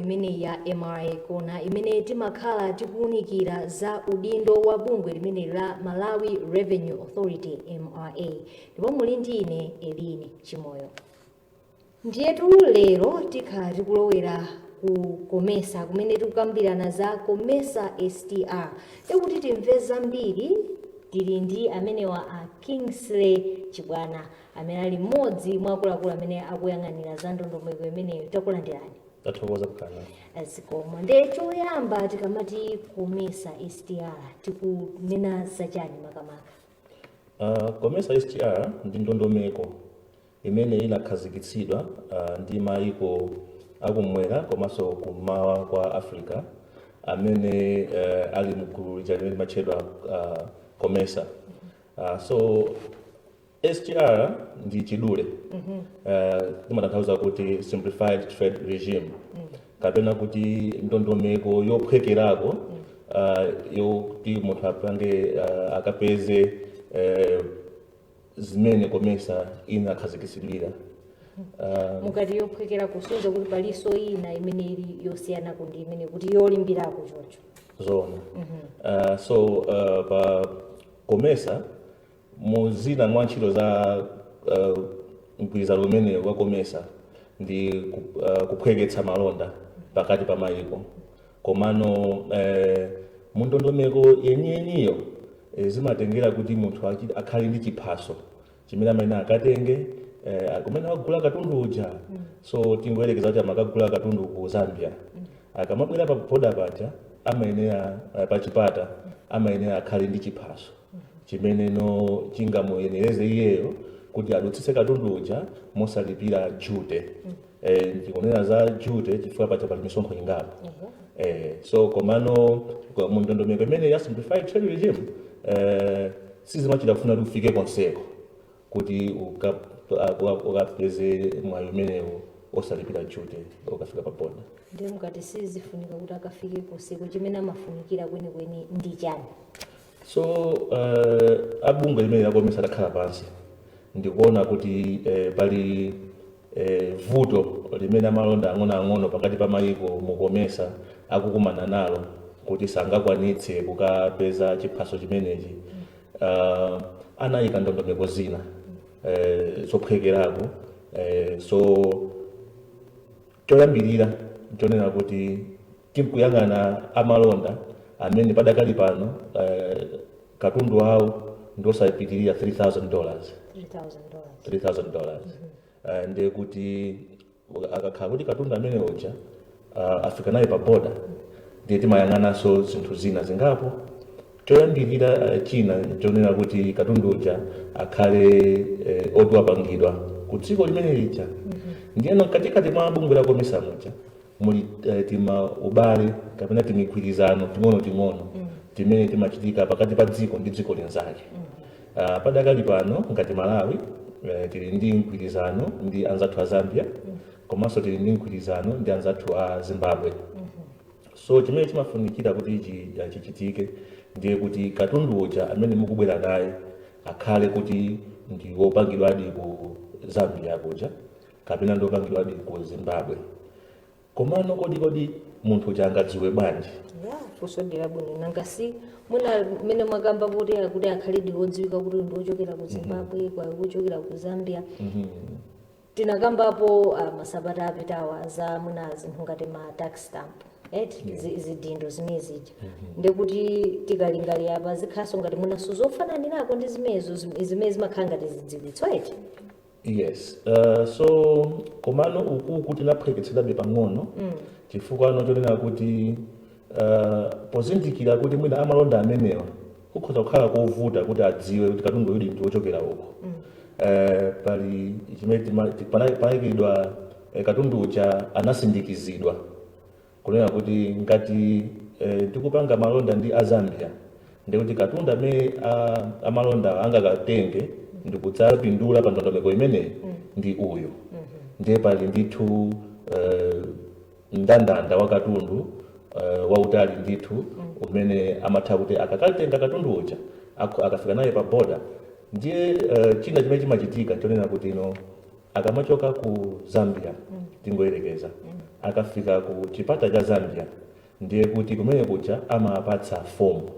Imeneyi ya MRA Corner, imene timakhala tikuwunikira za udindo wa bungwe limene la Malawi Revenue Authority, MRA, ndipo muli ndi ine, Eline Chimoyo. Ndiyetu lero tikhala tikulowera ku COMESA, kumene tikukambirana za COMESA STR. Tikuti timve zambiri, tili ndi amenewa, a Kingsley Chibwana, amene ali mmodzi mwa akuluakulu amene akuyang'anira za ndondomeko imeneyo. Takulandirani. Tathokoza kukhala. Zikomo. Nde choyamba, tikamati COMESA STR, tikunena zachani makamaka? COMESA STR ndi ndondomeko imene inakhazikitsidwa ndi mayiko akumwera komanso kummawa kwa Africa amene ali mgulu lija limene limatchedwa COMESA. So STR ndi chidule, limatanthauza kuti Simplified Trade Regime, kapena kuti ndondomeko yophwekerako yokuti munthu apange akapeze zimene COMESA inakhazikitsidwira. Mukati yophwekera, kusonyeza kuti palinso ina imene ili yosiyanako ndi imene kuti yolimbirako choncho? Zoona. So pa COMESA, muzina mwa ntchito za mgwirizano umene wa COMESA ndi kuphweketsa malonda pakati pa mayiko. Komano mundondomeko yeniyeniyo zimatengera kuti munthu akhale ndi chiphaso chimene amene akatenge kumene akagula katundu uja. So tingoyerekeza kuti amakagula katundu ku Zambia, akamabwera pa boda paja amayenera, pachipata amayenera akhale ndi chiphaso chimeneno chingamuyenereze iyeyo kuti adutsitse katundu uja mosalipira duty. Ndikunena za duty chifukwa paja pali misonkho ingapo. So komano mu ndondomeko imene ya Simplified Trade Regime, sizimachita kufuna kuti ufike konseko kuti ukapeze mwayi umenewo osalipira duty ukafika pa boda. Ndiye mukati sizifunika kuti akafike konseko, chimene amafunikira kwenikweni ndi chani? So abungwe limene la COMESA atakhala pansi ndikuona kuti pali vuto limene amalonda ang'onoang'ono pakati pa mayiko mu COMESA akukumana nalo, kuti sangakwanitse kukapeza chiphaso chimenechi, anayika ndondomeko zina zophwekerako. So choyambirira chonena kuti tikuyang'ana amalonda amene padakali pano katundu wawo ndiosapitirira $3000. $3000? $3000. Ndiye kuti akakhala kuti katundu amene uja afika naye pa boda, ndiye timayang'ananso zinthu zina zingapo. Choyambirira, china chonena kuti katundu uja akhale oti wapangidwa ku dziko limene lija. Ndiyeno mkatikati mwa bungwe la COMESA muja muli tima ubale kapena timigwirizano ting'ono-ting'ono timene timachitika pakati pa dziko ndi dziko linzake. Padakali pano ngati Malawi, tili ndi mgwirizano ndi anzathu a Zambia, komanso tili ndi mgwirizano ndi anzathu a Zimbabwe. So chimene chimafunikira kuti ichi chichitike ndiye kuti katundu uja amene mukubwera naye akhale kuti ndi wopangidwadi ku Zambia kuja kapena ndi wopangidwadi ku Zimbabwe. Komano kodi munthu uja angadziwe bwanji? Ya, funso ndi labwino. Nanga si muna mmene mwakamba kuti akhaledi wodziwika kuti ndi wochokera ku Zimbabwe kwa wochokera ku Zambia. Tinakambapo masabata apitawa za muna zinthu ngati ma tax stamp, right? Zidindo zimene zija, ndikuti tikalingalira apa zikhalanso ngati munaso zofananirako ndi zimenezo, zimene zimakhala ngati zidziwitso, eti? Yes. So komano ukuku tinaphweketserabe pang'ono, chifukwa ano chonena kuti pozindikira kuti mwina amalonda amenewa kukhoza kukhala kovuta kuti adziwe kuti katundu uyu ndi wochokera uko, pali chimene panayikidwa, katundu uja anasindikizidwa kunena kuti ngati tikupanga malonda ndi a Zambia, ndikuti katundu amene amalonda angakatenge ndikudzapindula pa ndondomeko imeneyi ndi uyu. Ndiye pali ndithu mndandanda wa katundu wautali ndithu umene amatha kuti akakatenga katundu uja akafika naye pa boda. Ndiye china chimene chimachitika chonena kuti ino akamachoka ku Zambia, tingoyerekeza, Akafika ku chipata cha Zambia, ndiye kuti kumene kuja amapatsa fomu.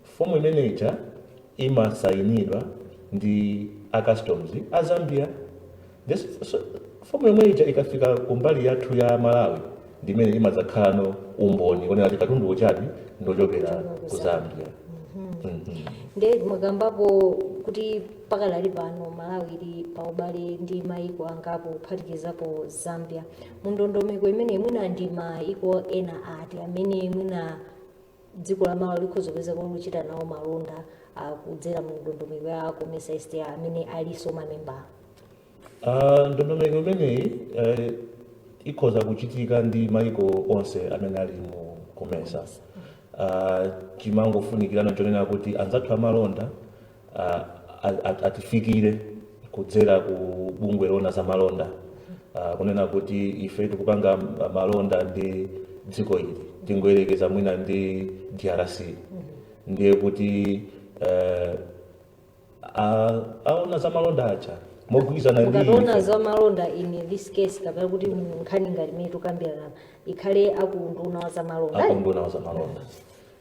Fomu imene ija imasayinidwa ndi a customs a Zambia. So, fomu yomwe ija ikafika kumbali yathu ya Malawi, ndimene imadzakhalano umboni onena kuti katundu uchadi ndochokera ku Zambia. Nde mwakambapo kuti pakadali pano Malawi ili paubale ndi maiko angapo, kuphatikizapo Zambia. Mundondomeko imene, mwina ndi maiko ena ati amene mwina dziko la Malawi likhoza kupeza kuchita nawo malonda kudzera mu ndondomeko ya COMESA STR, amene alinso mamembala? Ndondomeko imeneyi ikhoza kuchitika ndi maiko onse amene ali mu COMESA. Chimangofunikirana chonena kuti anzathu amalonda atifikire kudzera ku bungwe lona za malonda, kunena kuti ife tikupanga malonda ndi dziko ili, tingoyerekeza mwina ndi DRC, ndiye kuti aona za malonda aja mogwirizana ndi Mukationa ife. za malonda in this case, kapena kuti nkhani ngati imene tikukambirana, ikhale akunduna wa za malonda? Akunduna wa zamalonda,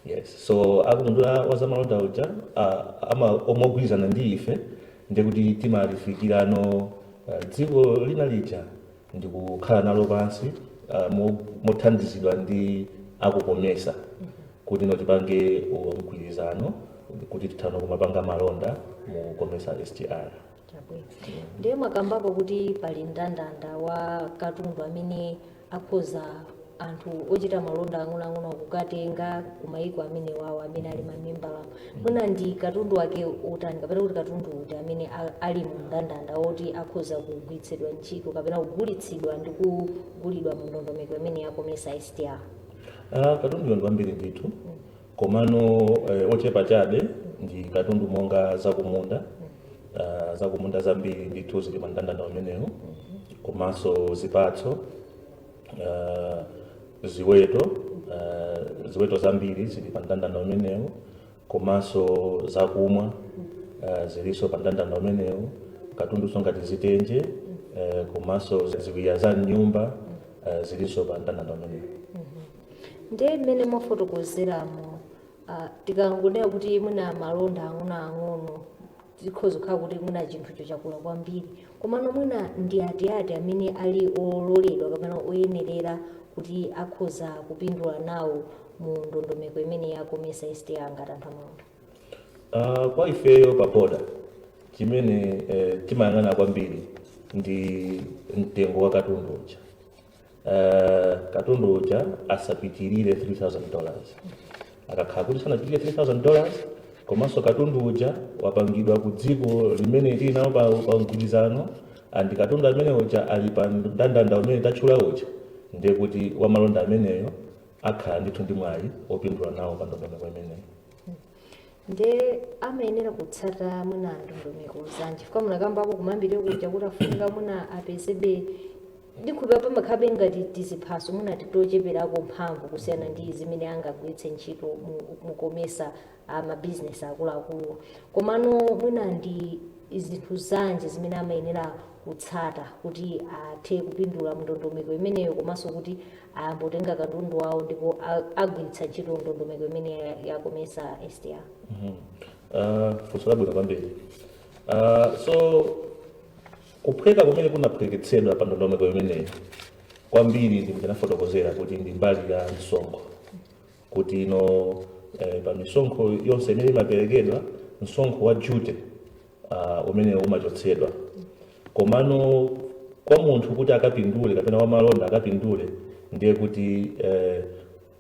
yes. So akunduna wa zamalonda uja ama omogwirizana ndi ife, ndiye kuti timalifikirano dziko lina lija ndikukhala nalo pansi mothandizidwa ndi aku COMESA, kuti no tipange mgwirizano kuti tithano kumapanga malonda mu COMESA STR. Chabwino. Ndiye mwakambapo kuti pali mndandanda wa katundu amene akhoza anthu ochita malonda ang'onoang'ono kukatenga kumayiko amene wawo amene ali mamembala. Mwina ndi katundu wake utani, kapena kuti katundu uti amene ali mu mndandanda woti akhoza kugwiritsidwa ntchito kapena kugulitsidwa ndi kugulidwa mu ndondomeko imene ya COMESA STR? Katundu ndi wambiri ndithu, komano ochepa chabe ndi katundu monga zakumunda. Zakumunda zambiri ndithu zili pa mndandanda umenewu, komanso zipatso, ziweto, ziweto zambiri zili pa mndandanda umenewu, komanso zakumwa zilinso pa mndandanda umenewu, katundunso ngati zitenje, komanso ziwiya za mnyumba zilinso pa mndandanda umenewu. Ndiye mmene mwafotokozeramo, tikangonena kuti mwina malonda ang'onoang'ono, zikhoza kukhala kuti mwina chinthucho chakula kwambiri, komano mwina ndi atiati amene ali ololedwa kapena oyenerera kuti akhoza kupindula nawo mu ndondomeko imene ya COMESA STR ngati anthu amalonda? Kwa ifeyo pa boda, chimene timayang'ana kwambiri ndi mtengo wa katundu uja. Katundu uja asapitirire $3000. Akakhala kuti sanapitirire $3000, komanso katundu uja wapangidwa ku dziko limene tili nawo pa mgwirizano, and katundu amene uja ali pa mndandanda umene tatchula uja, ndiye kuti wamalonda ameneyo akhala ndithu ndi mwayi opindula nawo pa ndondomeko imeneyo. Nde amayenera kutsata mwina ndondomeko zanji? Chifukwa munakambako kumayambiriro kuja kuti afunika mwina apezebe, ndikhulupira pamakhabe ngati tiziphaso mwina titocheperako mphamvu kusiyana ndi zimene angagwiritse ntchito mu COMESA amabizinesi akuluakulu, komano mwina ndi zinthu zanji zimene amayenera kutsata kuti athe kupindula mndondomeko imeneyo, komanso kuti ayambotenga katundu wawo ndipo agwiritsa ntchito ndondomeko imene ya COMESA STR? Funso labwino kwambiri. So kuphweka kumene kunaphweketsedwa pa ndondomeko imeneyo kwambiri ndi ndinafotokozera kuti ndi mbali ya msonkho, kuti ino pa misonkho yonse imene imaperekedwa, msonkho wa duty umene umachotsedwa. Komano kwa munthu kuti akapindule, kapena wamalonda akapindule, ndiye kuti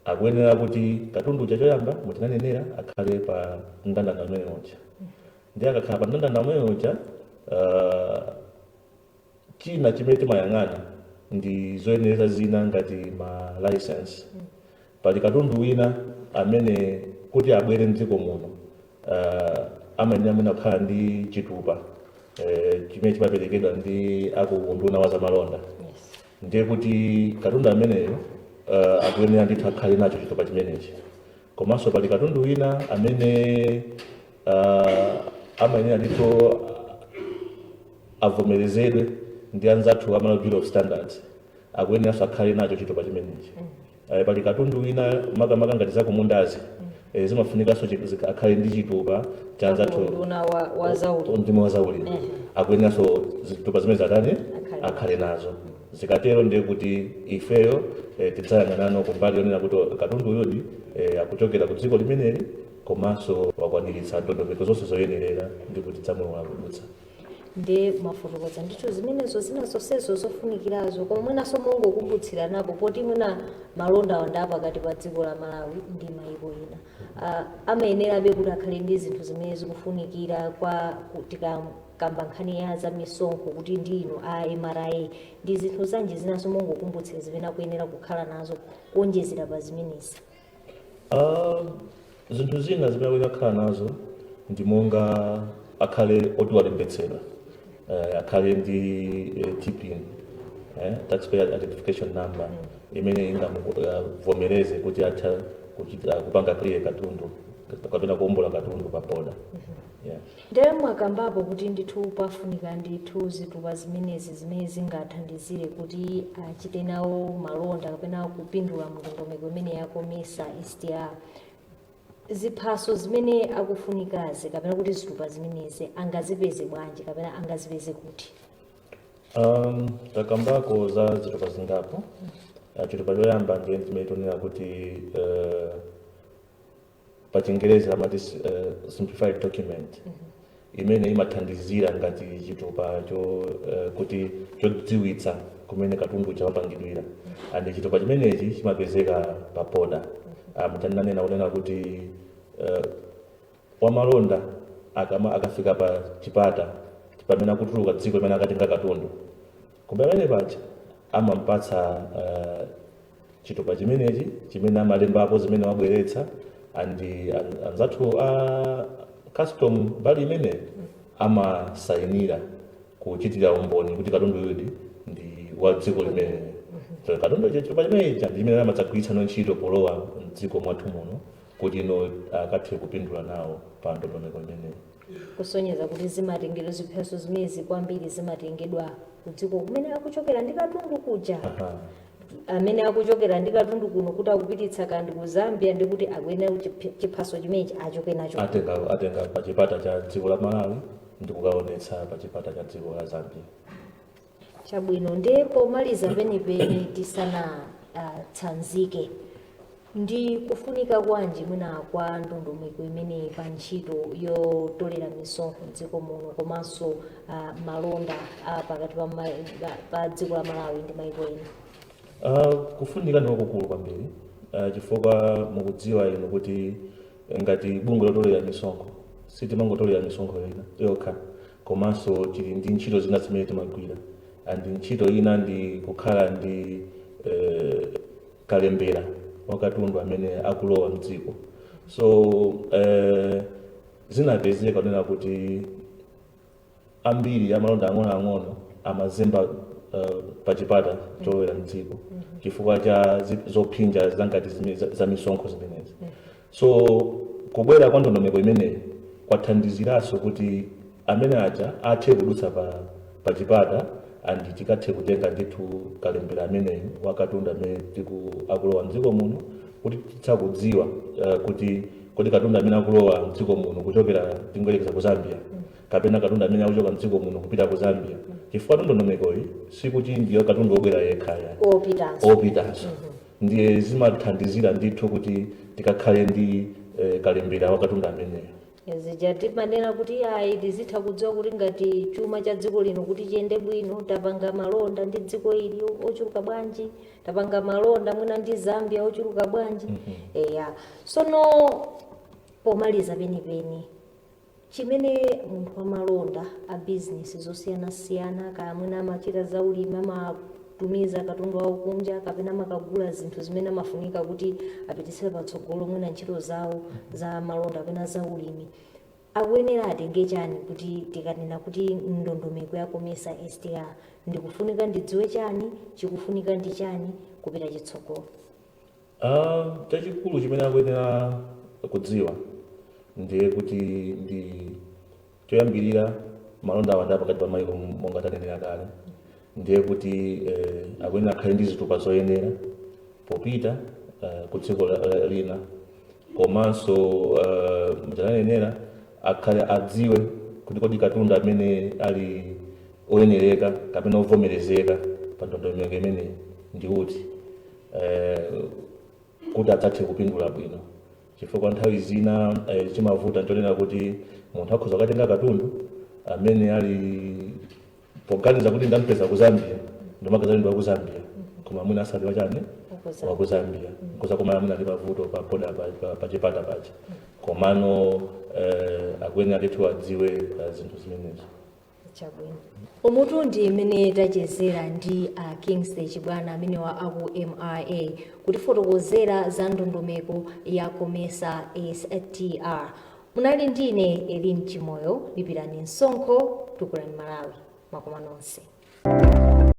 akuyenera kuti katundu uja choyamba mutinanenera akhale pa mndandanda umene uja. Ndiye akakhala pa mndandanda umene uja, china chimene timayang'ana ndi zoyenereza zina ngati ma license. Pali katundu wina amene kuti abwere mdziko muno amayenera mwina kukhala ndi chitupa chimene chimaperekedwa ndi aku unduna wa zamalonda. Ndiye kuti katundu ameneyo akuyenera ndithu akhale nacho chitupa chimenechi. Komanso pali katundu wina amene amayenera ndithu avomerezedwe ndi anzathu a Malawi Bureau of Standards. Akuyeneranso akhale nacho chitupa chimenechi. Pali katundu wina, makamaka ngati zakumundazi, zimafunikanso akhale ndi chitupa cha anzathu Unduna wa zaulimi. Ndimo wa zaulimi, akuyeneranso zitupa zimene zatani Akhale. Akhale nazo. Zikatero ndiye kuti ifeyo tidzayang'anano kumbali yonena kuti katundu uyodi akuchokera ku dziko limeneli, komanso wakwaniritsa ndondomeko zonse zoyenerera, ndi kuti tidzamulola kudutsa. Ndi mafotokoza ndithu zimenezo, zina zonsezo zofunikirazo, koma mwinanso mongokumbutsira napo, poti mwina malonda wanda pakati pa dziko la Malawi ndi mayiko ina, amayenerabe kuti akhale ndi zinthu zimene zikufunikira kwa tikakamba nkhani ya za misonkho, kuti ndi inu a MRA, ndi zinthu zanji zinanso mongokumbutsira zimene akuyenera kukhala nazo kuonjezera pa zimenezi? Zinthu zina zimene akuyenera kukhala nazo ndi monga akhale oti walembetsedwa, akhale ndi TPIN, taxpayer identification number, imene ingamuvomereze kuti atha kupanga clear katundu kapena kuwombola katundu pa border, yeah. Ndiye mwakambapo kuti ndithu pafunika ndithu zitupa zimenezi zimene zingathandizire kuti achite nawo malonda kapena kupindula mndondomeko imene ya COMESA STR. Ziphaso zimene akufunikazi kapena kuti zitupa zimenezi angazipeze bwanji kapena angazipeze kuti? Takambako za zitupa zingapo. Chitupa choyamba ndiye chimene tonena kuti pa Chingerezi amati simplified document, imene imathandizira ngati chitupa cho kuti chodziwitsa kumene katundu chawapangidwira, and chitupa chimenechi chimapezeka pa border. Chananena kunena kuti wamalonda akafika pa chipata pamene akutuluka dziko limene akatenga katundu, koma pamene paja amampatsa chitupa chimenechi chimene amalembapo zimene wabweretsa, and anzathu a custom mbali imene amasayinira kuchitira umboni kuti katundu uyudi ndi wa dziko limene. So katundu, chitupa chimenechi ndi chimene amadzagwiritsa ntchito polowa mdziko mwathu muno kuti ino akathe kupindula nawo pa ndondomeko imeneyi. Kusonyeza kuti zimatengedwa ziphaso zimenezi kwambiri zimatengedwa kudziko kumene akuchokera ndi katundu kuja. Amene akuchokera ndi katundu kuno kuti akupititsa kandi ku Zambia, ndi kuti akuyenera kuti chiphaso chimenechi achoke nacho. Atenga pa chipata cha dziko la Malawi ndi kukaonetsa pa chipata cha dziko la Zambia. Chabwino, ndiye pomaliza penipeni, tisana tsanzike, ndi kufunika kwanji mwina kwa ndondomeko imeneyi pa ntchito yotolera misonkho mdziko muno, komanso malonda pakati pa dziko la Malawi ndi maiko ena? Kufunika ndi kwakukulu kwambiri, chifukwa mukudziwa inu kuti ngati bungwe lotolera misonkho sitimangotolera misonkho ina yokha, komanso tili ndi ntchito zina zimene timagwira, and ntchito ina ndi kukhala ndi kalembera wa katundu amene akulowa mdziko. So zinapezeka kunena kuti ambiri amalonda ang'onoang'ono amazemba pachipata cholowera mdziko chifukwa cha zophinja zangati za misonkho zimenezi. So kubwera kwa ndondomeko imeneyi kwathandiziranso kuti amene aja athe kudutsa pa chipata, and tikathe kutenga ndithu kalembera ameneyu wa katundu amene akulowa mdziko muno, kuti titha kudziwa kuti kodi katundu amene akulowa mdziko muno kuchokera, tingoyerekeza, ku Zambia, kapena katundu amene akuchoka mdziko muno kupita ku Zambia, chifukwa ndondomekoyi sikuti ndiyo katundu wobwera yekha ya opitanso. Opitanso. Ndiye zimathandizira ndithu kuti tikakhale ndi kalembera wa katundu ameneyo. Zija timanena kuti ayi, tizitha kudziwa kuti ngati chuma cha dziko lino kuti chiyende bwino, tapanga malonda ndi dziko ili ochuluka bwanji, tapanga malonda mwina ndi Zambia ochuluka bwanji. Eya, sono pomaliza penipeni, chimene munthu wamalonda a bizinesi zosiyanasiyana, kaya mwina amachita zaulimi, amatumiza katundu wawo kunja, kapena amakagula zinthu zimene amafunika kuti apititsire patsogolo mwina ntchito zawo za malonda kapena za ulimi, akuyenera atenge chani kuti tikanena kuti ndondomeko ya COMESA STR, ndikufunika ndidziwe chani, chikufunika ndi chani kupita chitsogolo? Chachikulu chimene akuyenera kudziwa ndiye kuti ndi choyambirira, malonda awanda pakati pa maiko, monga tanenera kale. Ndiye kuti akuyenera akhale ndi zitupa zoyenera popita ku dziko lina, komanso muchananenera akhale adziwe kuti kodi katundu amene ali oyenereka kapena ovomerezeka pa ndondomeko imeneyi ndi uti, kuti adzathe kupindula bwino, chifukwa nthawi zina chimavuta nchonena kuti munthu akhoza kukatenga katundu amene ali poganiza kuti ndampeza ku Zambia, ndomakaza ndi wa ku Zambia, koma mwina asali wachani, wa ku Zambia, kuza kumala mwina ali pavuto pa boda, pa chipata paja. Komano akuyenera ndithu adziwe zinthu zimenezo. Chabwino, umutu ndi imene tachezera ndi a Kingsley Chibwana amene wa aku MRA kutifotokozera za ndondomeko ya COMESA STR. Munali ndine Elin Chimoyo. Lipirani msonkho, tukulani Malawi. Makoma nonse.